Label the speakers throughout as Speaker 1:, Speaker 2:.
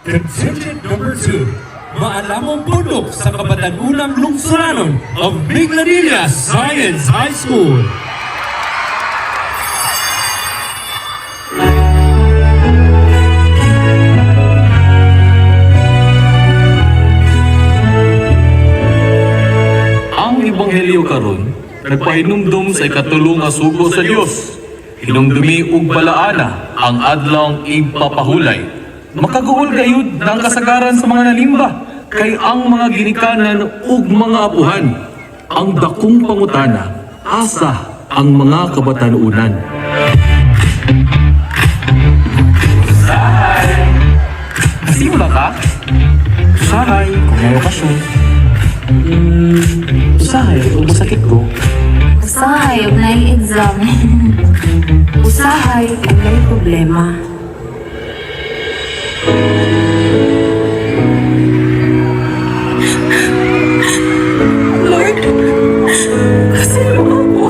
Speaker 1: Contingent number 2, maalamong pundok sa Kabatanunang Lungsuranon of Minglanilla Science High School.
Speaker 2: Ang ebanghelyo karon nagpahinumdum sa ikatulo nga sugo sa Dios. Hinumdumi ug balaana ang adlawng igpapahulay. Makaguol gayud ng kasagaran sa mga nalimba kay ang mga ginikanan ug mga apuhan. Ang dakong pangutana, asa ang mga kabatanunan? Usahay! Simba ka?
Speaker 3: Usahay, kung may okasyon. Usahay, o masakit ko.
Speaker 4: Usahay og naay exam.
Speaker 5: Usahay kung may problema.
Speaker 6: Lord, kasino ako?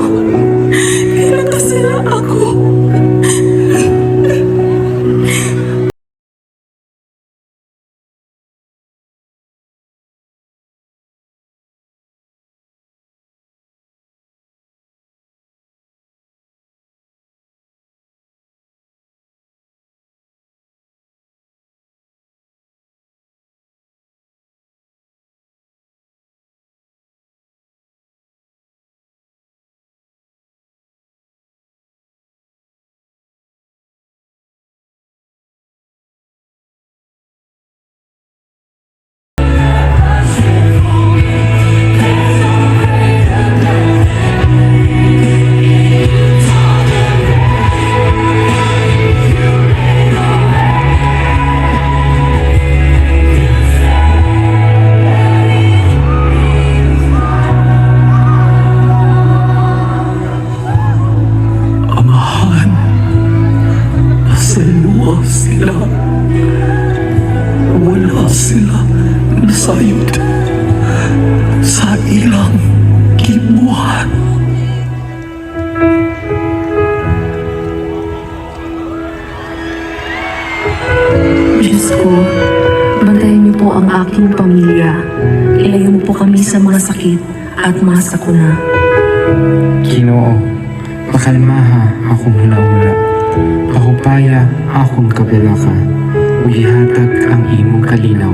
Speaker 6: Kailan kasira ako?
Speaker 2: Amahan, pasayloa sila. Wala sila nasayod sa ilang gibuhat.
Speaker 5: Diyos ko, bantayan niyo po ang aking pamilya. Ilayo mo po kami sa mga sakit at mga sakuna.
Speaker 3: Ginoo, pakalmaha akong hunahuna. Pahupaya akong kabalaka. Ug ihatag ang imong kalinaw.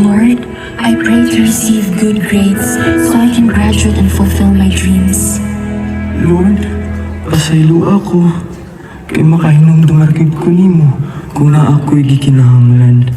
Speaker 4: Lord, I pray to receive good grades so I can graduate and fulfill my dreams.
Speaker 3: Lord, pasaylo ako. Kay makahinumdum ra gyud ko nimo kung naa ako'y gikinahanglan.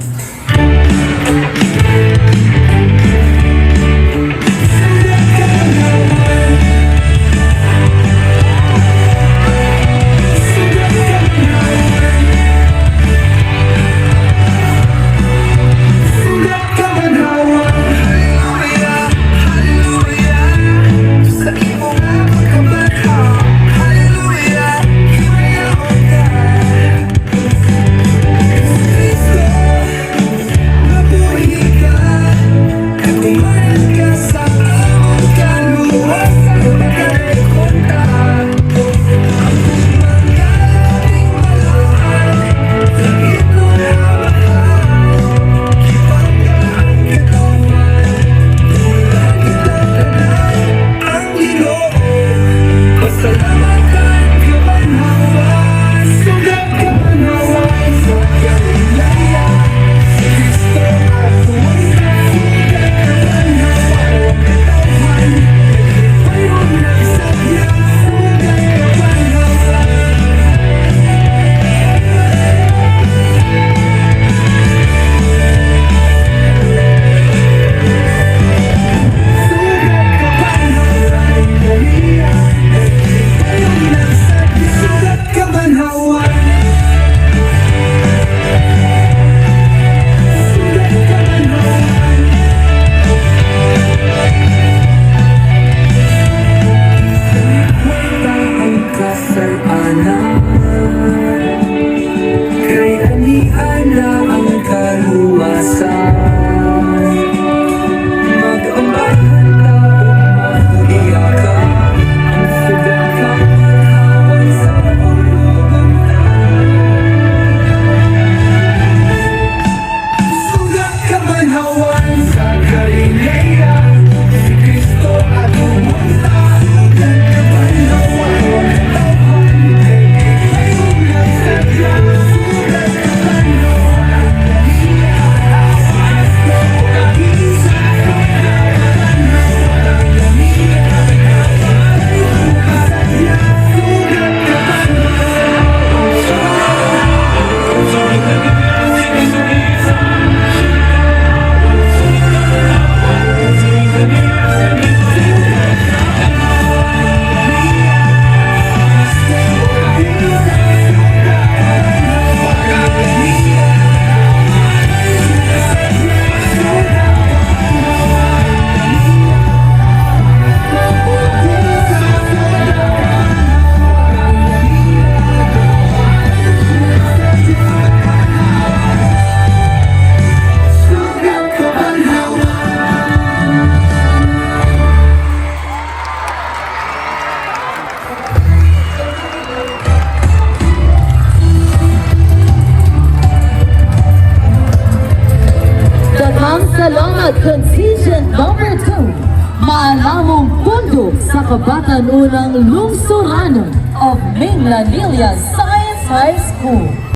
Speaker 7: Contingent number 2, Maalamong Pundok sa Kabatan-unang Lungsuranon of Minglanilla Science High School.